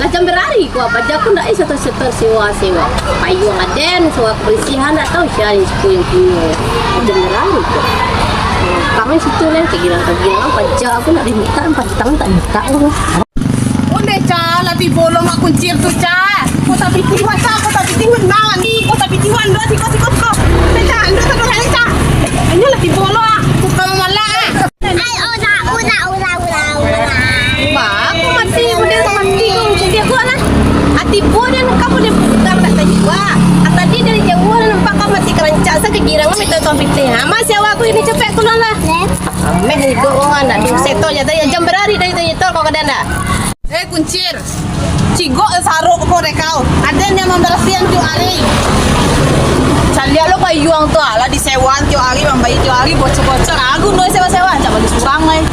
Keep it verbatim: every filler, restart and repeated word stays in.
Jam barari ko, paja ko ndak ado setor-setor sewa-sewa. Payuang aden, sewa kebersihan ndak tahu sia yang situ yang punyo. Jam barari ko. Kami situ lah, kagirang-kagirang, paja ko nak diminta, paja tak minta ko. Onde, Ca, lah tibo lo Mak Kuncir tu, Ca. Ko tapi tibo, Ca, ko tapi tibo, nang ni, ko tapi tibo, ando, siko, siko, siko. Onde, Ca, ando, sado lai, Ca. Inyo lah tibo lo, ah. Ko ka mamalak, ah. Ai, ulah, ulah, ulah, ulah, ulah. Ba, ko mati, ko dia mati, ko mungkin dia ko lah. Ati bo dia nak kamu dia putar tak tadi, wah. Ah, tadi dari jauah lah nampak kau mati kerancak, sa kagirang, minta tuan pitih. Ha, mas, ya, wah, aku ini capek, keluar lah. Ameh hidup orang nak di setor je tadi, jam barari dari tadi tol kau kadang dah. Eh, Kuncir. Cigok sarok ko dek kau. Aden yang mambarasihan tiok ari. Caliak lo payuang tu, alah disewa tiok ari, mambayia tiok ari, bocor-bocor. Aku no sewa-sewa, cak bagi surang, eh.